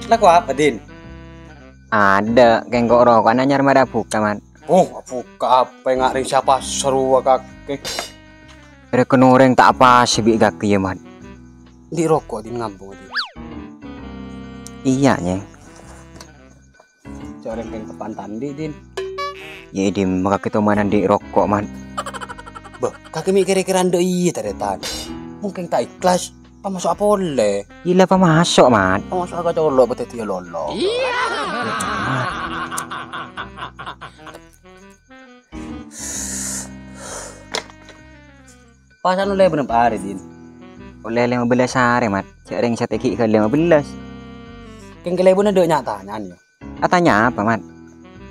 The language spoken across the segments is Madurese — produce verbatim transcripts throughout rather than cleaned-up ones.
Lako apa, Din? Adâ', kèng ko' roko'an anyar marè abukka', Mat. Oh, abukka' apa nga' rèng sapa serowa kakè? Rèken orèng ta' apasè bi' kakè, yâ, Mat. Andi' roko', Din, ngambung, Din. Iyâ, Nyèng. Jhâ' rèng kèng teppa'an ta' andi', Din. Yâ, Din, maka kita mana andi' roko', Mat. Bâh, kakè mè' kèra-kèra andi' iyâ, tarètan. Mon kèng ta' ikhlas, pamaso'a polè. Gila pamaso', Mat. Pamaso'a ka colo' padâddhiyâ lolo. Mat. Pas anu lè bârâmpa arè, Din? Ollè lèma bellâs arè, Mat. Jhâ' rèng satèya ghi' ghâllu lèma bellâs. Kèng kalèbunna dâ' nya'-tanya'an, yâ? Atanya apa, Mat?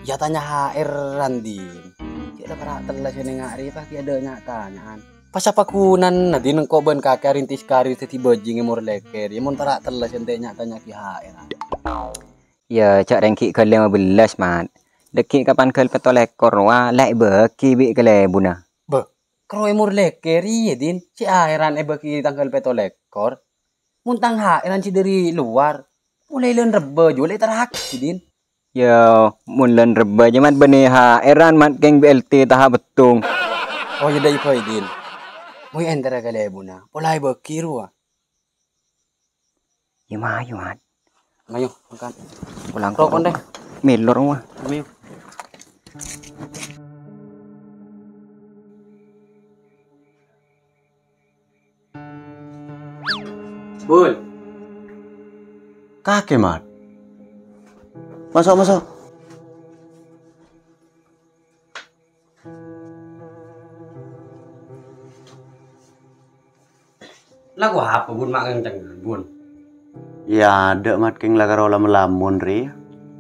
Yâ, tanya H R-an, Din. Jhâ' la para' tella sè nèng arè, pas ghi' adâ' nya'-tanya'an. Pas apa ghunana, Din, engko' bân kakè arintis karir dhâddhi bajingan è mor lèkèr, yâ, mon ta' ra' tella sè ente' nya'-tanya ghi' H R-an? Yâ, jhâ' rèng ghi' ghâllu lèma bellâs, Mat. Dâgghi' kapan ghâllu pètto lèkor, wa, la èbâgi bi' kalèbunna. Bâh, karo è mor lèkèr, iyâ, Din. Sè H R-an èbâgi tangghâl pètto lèkor. Mon tang H R-an sè dâri lowar, molaè lân rebbhâ jhuwâ la èterraghi, Din. Yâ, mon lân rebbhâ jhâ' Mat bânnè H R-an, Mat, kèng B L T taha' bheddhung. Oh, yâ, dâ' èbâi, Din. Moy entara kalèbunna, pola èbâgi rowa. Yâ, mayu, Mat. Mayu, mangkat. Pulang rokok deh. Melor, wah. Mayu. Bun. Kakè, Mat. Maso', maso'. Lako apa, Bun, ma' kenceng, Bun? Yâ, adâ', Mat, kèng la karo la-malamun rè.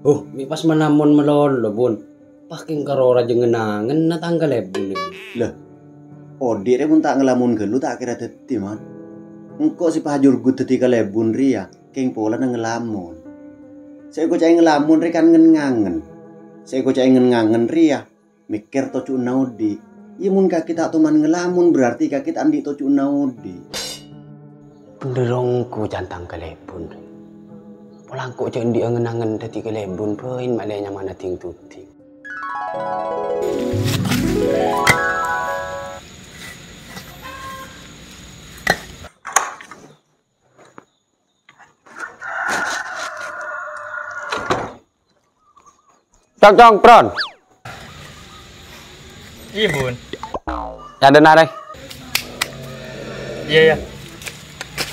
Oh, mè' pas malamun malolo, Bun. Pas kèng karo rajâ ngen-angen na tang kalèbun, Bun. Lah, odi' rè mon ta' ngalamun ghâllu ta' kèra dhâddhi, Mat. Engko' sè pajurgut dhâddhi kalèbun rèya, kèng polana ngalamun. Sè èkoca'è ngalamun rè kan ngen-ngangen. Sè èkoca'è ngen-ngangen rèya, mèkkèr toju'na odi'. Iyâ, mon kakè ta' toman ngalamun, berarti kakè ta' andi' toju'na odi'. Bhendher ongghu can tang kalèbun. Pola engko' jhâ' andi' angen-angen dhâddhi kalèbun, bhâi ma' lè nyamana ding-duding. Cong, cong, pron. Iyâ, Bun. Yâ, dâna, rè. Iyâ, iyâ.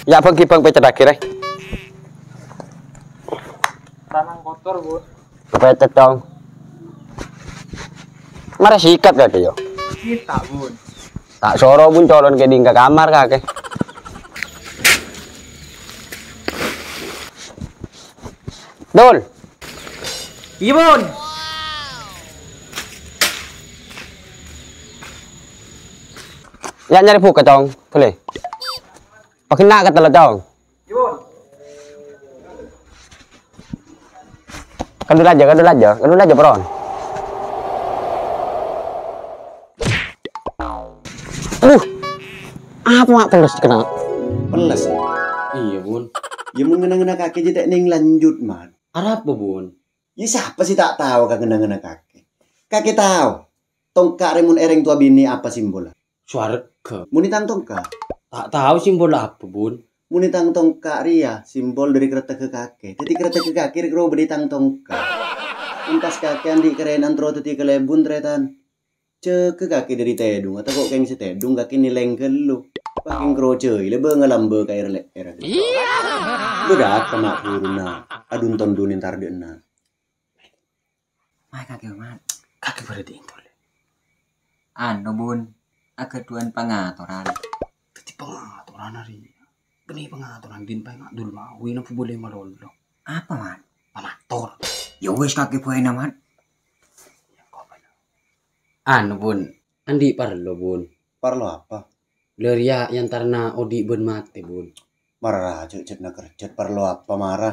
Yâ, bâng-ghibâng pècèt aghi, rè. Tanang kotor, Bun. Kepècèt, cong. Mara sikat kakè, yâ. Kita, Bun. Ta' soro, Bun, colon kèdhing ka kamar, kakè. Dul. Iyâ, Bun. Yâ, nyarè buka, cong. Boleh. Paghâna ka tello', cong. Kandhu rajâ, kandhu rajâ, kandhu rajâ, pron. Aduh. Apa ma' pelles kena? Pelles, yâ? Iyâ, Bun. Yâ, mon ngena-ngena kakè jhâ' ta' nèng lanjut, Mat. Arapa, Bun? Yâ, sapa sè ta' tao ka ngena-ngena kakè? Kakè tao. Tongka' rè mon è rèng towa binè' apa simbolla? Sowarghâ. Monè tang tongka'? Ta' tao simbolla apa, Bun. Monè tang tongka' rèya simbol dâri krettegghâ kakè. Dhâddhi krettegghâ kakè rè karo bâdâ è tang tongka'. Mon pas kakè andi' karèna terro dhâddhi kalèbun, tarètan. Jâgâ kakè dâri tèdhung, atako kèng sè tèdhung kakè nèlèng ghâllu. Pas kèng karo jâi lèbâ ngalambâ ka èr-lè'èr. Bâdâ apa ma' buruna adhunton-dhun entar dâ' enna'. Mai kakè, Mat. Kakè bârâ dintol. Anu, Bun, aghâdhuwân pangatoran. Dhâddhi pangatoran arèya. Bânnè pangatoran din paèng Abdul Mawi napa boleh malolo? Apa, Mat? Pamator. Ya wis, kakè bhâina, Mat. Anu, Bun, andi' parlo, Bun. Parlo apa? Lâ rèya èyantarana odi' bân matè, Bun. Mara jhâ' jhâtna kerjhât parlo apa mara?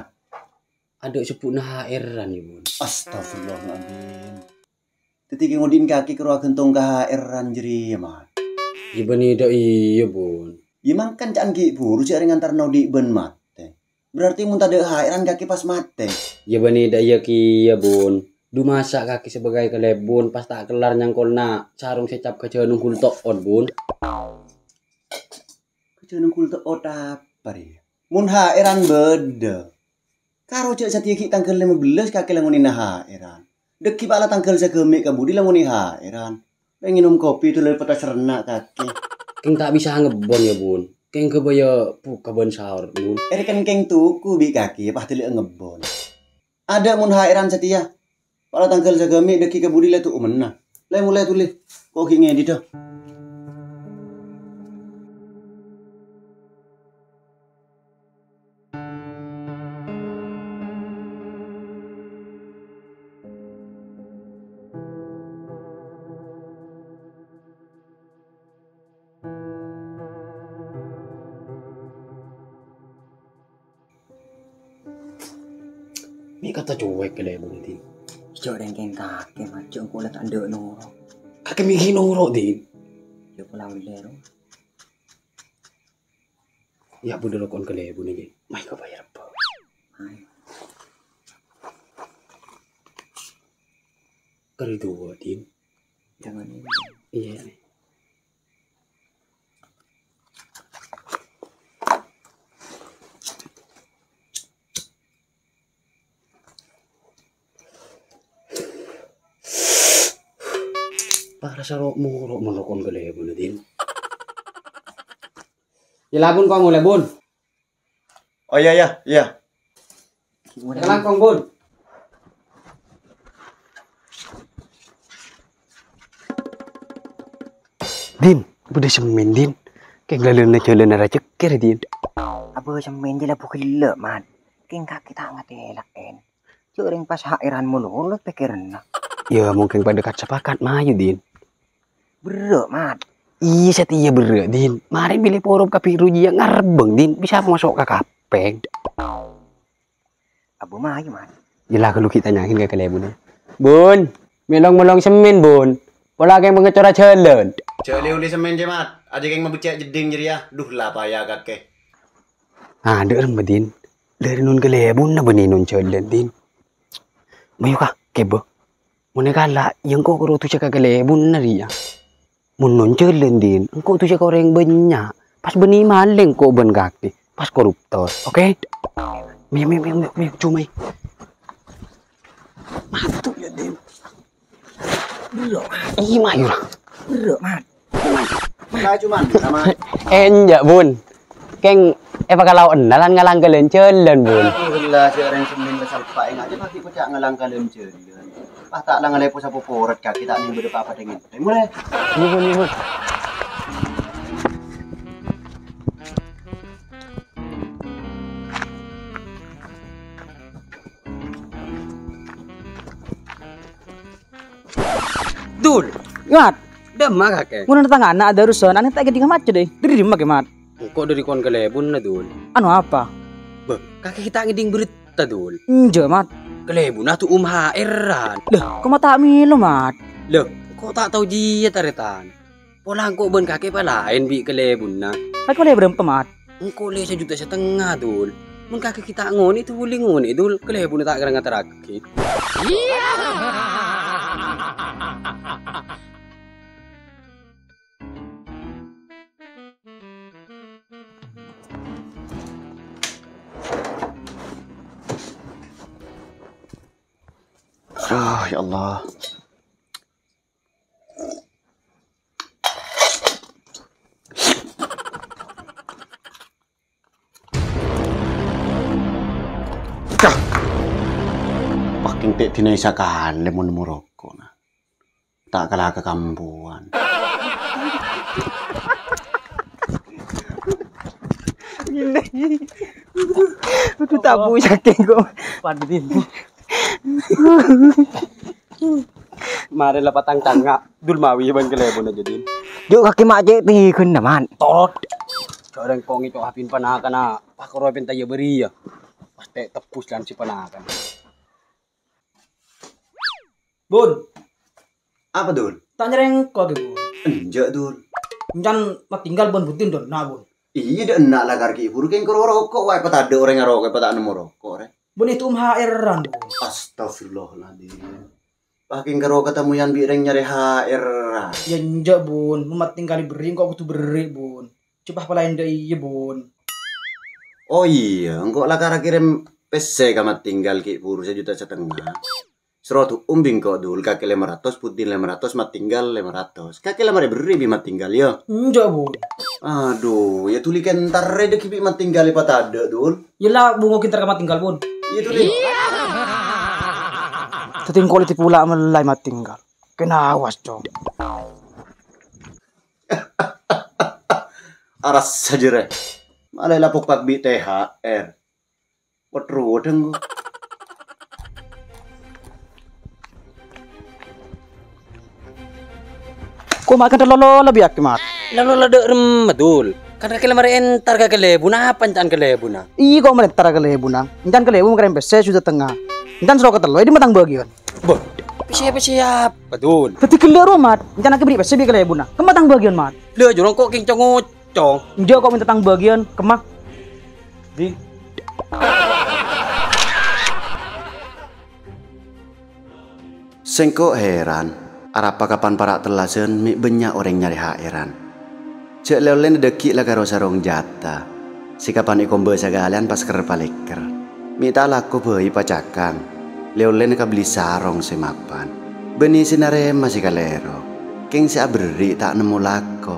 Adâ' sebbhu'na H R-an, yâ, Bun. Astagfirullahaladzim. Dhâddhi kèng odi'na kakè karo aghântong ka H R-an jârèya, Mat? Yâ, bânnè dâ' iyâ, Bun. Yâ, mangkana ca'na ghi' bhuru sè arèya ngantarana odi' bân matè. Berarti mon tadâ' haèran kakè pas matè. Yâ bânnè dâ' iyâ kèya, Bun. Du masa' kakè sabâgâi kalèbun pas ta' kellar nyangkolna sarong sè cap ka jhânung ghul to'ot, Bun. Ka jhânung ghul to'ot apa rèya? Mon haèran bâdâ. Karo jhâ' satèya ghi' tangghâl lèma bellâs kakè la ngonèna haèran. Dâgghi' pa' la tangghâl sagâmè' ka budi la ngonè haèran. Pèngèn ngènom kopi dulâ pèta serna kakè. Kèng ta' bisa ngebbon yâ, Bun. Kèng ghâbâyâ buka bân saor, Bun. Èrè kèng-kèng tuku bi' kakè, pas dâlâ ngebbon. Adâ' mon haèran satèya. Pa' la tangghâl sagâmè' dâgghi' ka budi la tu'u menna. Lè molè dulâ. Ko' ghi' ngèdhidhâ. Mè' kata cuek kalèbun, Din. Jhâ' rèng-kèng kakè, Mat. Jhâ' engko' la ta' endâ' noro'. Kakè mè' ghi' noro', Din. Jhâ' pola ollè, ro. Yâ, bhender rokon kalèbun, Din. Mayu ka bâjâr, Bâ. Ayo. Kari dua, Din. Jangan ini. Iyâ. Pas rasa ro'-moro' mon rokon kalèbun, Din. Yâ la, Bun, ko' molè, Bun. Oh, iyâ, iyâ, iyâ. Langkong, Bun. Din, bâdâ semmèn, Din. Kèng lalèna jhâlân ara cèkkèr, Din. Abâ semmèn jâ la bu ghellâ', Mat. Kèng kakè ta' ngatèla'en. Jhâ' rèng pas haèran malolo pèkkèranna. Yâ, mungkin padâ kat-sapakat mayu, Din. Berrâ', Mat. Iyâ, satèya berrâ', Din. Marè bilâ porop ka Piru jiyâ ngarebbhâng, Din. Bisa maso' ka kapèng. Abâ mayu, Mat. Yâ la, ghâllu ghi' tanya'aghin ka kalèbunna. Bun, mè' long-mellong semmèn, Bun. Pola kèng pangècora jhâlân. Jhâ' lè-ollè semmèn, Mat. Ajâ kèng mabeccè' jeddhing jârèya. Duh, la paya kakè. Adâ' remma, Din. Lèrè non kalèbunna bânnè non jhâlân, Din. Mayu kakè, Bâ. Mon èkala', yâ engko' kodhu dujâ ka kalèbunna rèya. Mon non jhâlân, Din, engko' dujâ ka orèng bânnya'. Pas bânnè malèng ko' bân kakè. Pas koruptor, oke? Mayu, mayu, mayu, mayu, mayu, jumai. Matu yâ, Din. Belum, Mat. Iyâ, mayu la. Belum, Mat. Nah, cuman sama. Enjâ', Bun. Kèng èpakalaowa lan ngalang-kalèn jhâlân, Bun. Alhamdulillah, jhâ' rèng semmèn la salpa', enga' jâ' paghi' koca' ngalang-kalèn jhâlân. Pas ta' la ngalèpo sapoporat kakè ta' nèng bâdâ pa-apa dingin. Mulai. Iyâ, Bun, iyâ, Bun. Dul. Mat. Dâ'emma kakè? Mon tangghâna adâ' urusan, anè ta' ghi' dingngâ maca, dâ. Dâri dimma kakè, Mat? Engko' dâri kon kalèbunna, Dul. Anu apa? Bâh, kakè ghi' ta' ngèdhing berrita, Dul. Enjâ', Mat. Kalèbunna du'um haèran. Lah, ko' ma' ta' mèlo, Mat? Lah, engko' ta' tao jiyâ tarètan. Pola engko' bân kakè palaèn bi' kalèbunna. Kakè ollè bârâmpa, Mat? Engko' ollè sajuta satengnga, Dul. Mon kakè ghi' ta' ngonè', Dul, ollè ngonè', Dul. Kalèbunna ta' kèra ngaterraghi. Ah, ya Allah. Kah. Wah, kèng ta' dinah sakalè mon nemmo roko', nah. Ta' kala ka kambuwân. Gila. Aduh, tabu sakèng kok. Padin. Marè la patang canga', Dul, mawi bân kalèbunna jâ, Din. Jhâ' kakè ma' cè' tèghâna, Man. Tot. Jhâ' rèng kong èco' hapin panakanna, pakoro pènta yâ bâriyâ. Pas ta' tebbhus lan sè panakan. Bun. Apa, Dul? Ta' nyarèng kok, Bun. Enjâ', Dul. Èncan matinggal bân budi dâ' enna', Bun. Iyâ, dâ' enna' la karè ghi' buru kèng karo roko' wae, patadâ' orèng aroko' pata' nemmo roko', rè. Bun itu um H R-an, Bun. Astagfirullahaladzim. Pakèng karo katamoyan bi' rèng nyarè H R-an. Ya enjâ', Bun. Mon Mat Tinggal èberri', engko' kodhu berri', Bun. Coba palaèn dâ' iyâ, Bun. Oh iyâ, engko' la karè kèrèm pèssè ka Mat Tinggal ghi' buru sajuta satengnga. Sèro du'um bi' engko', Dul, kakè lèma ratos, Putin lèma ratos, Mat Tinggal lèma ratos. Kakè la marè berri' bi' Mat Tinggal, yâ? Enjâ', Bun. Adhu, yâ dhuli kèntarrè dâggi' bi' Mat Tinggal èpatadâ', Dul. Yâ la, bungokè èntar ka Mat Tinggal, Bun. Iyâ, dhuli. Dhâddhi engko' la èpula' mellè Mat Tinggal. Kèng awas, Cong. Arassa jârèya. Malè la pokpat bi' T H R. Wetru dhâng, ko. Ko makan lolo lebih akeh, Mat. Lolo la dâ' remma, Dul. Kan kakè la marè èntar ka kalèbunna, apa ènca'an kalèbunna? Iyâ, ko marè èntar ka kalèbunna. Ènca'an kalèbun makarèm pèssè sajuta satengnga. Ènca'an sèro katello, è dimma tang bâgiyân? Boh, pèssè, pèssè apa, Dul? Dhâddhi ghellâ' rowa, Mat. Ènca'an kakè berri' pèssè bi' kalèbunna. Kemma tang bâgiyân, Mat? Lha, jârèya engko' kèng congocong. Enjâ', ko mènta tang bâgiyân. Kemma? Di. Sèngko' hèran, arapa kapan para' tellasan mè' bânnya' orèng nyarè H R-an. Jâ' lè-ollèna dâggi' la karo sarong jata, sè kapan èkombâ sakalèyan pas ker-palèker. Mè' ta' lako bhâi pacakang, lè-ollèna kabelli sarong sè mapan. Bânnè sè narèma sè kalèro, kèng sè aberri' ta' nemmo lako.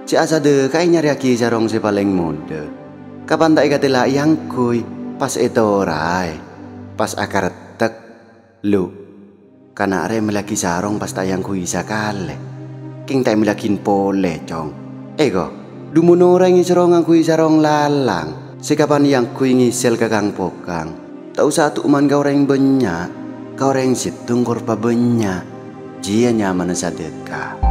Sè asadhâkaè nyarèyaghi sarong sè palèng modhâ. Kapan ta' èkatèla' èangghuy, pas ètoraè, pas akarettek. Lu, kana' rè mellèyaghi sarong pas ta' èangghuy sakalè. Kèng ta' èmellèyaghin polè, Cong. Èko, dhu mon orèng èsoro ngangghuy sarong lalang, sè kapan èangghuy ngèsèl ka kang-pokang. Ta' osa adu'umman ka orèng bânnya', ka orèng sèttong kor pabânnya'. Jiyâ nyamana sadhâka.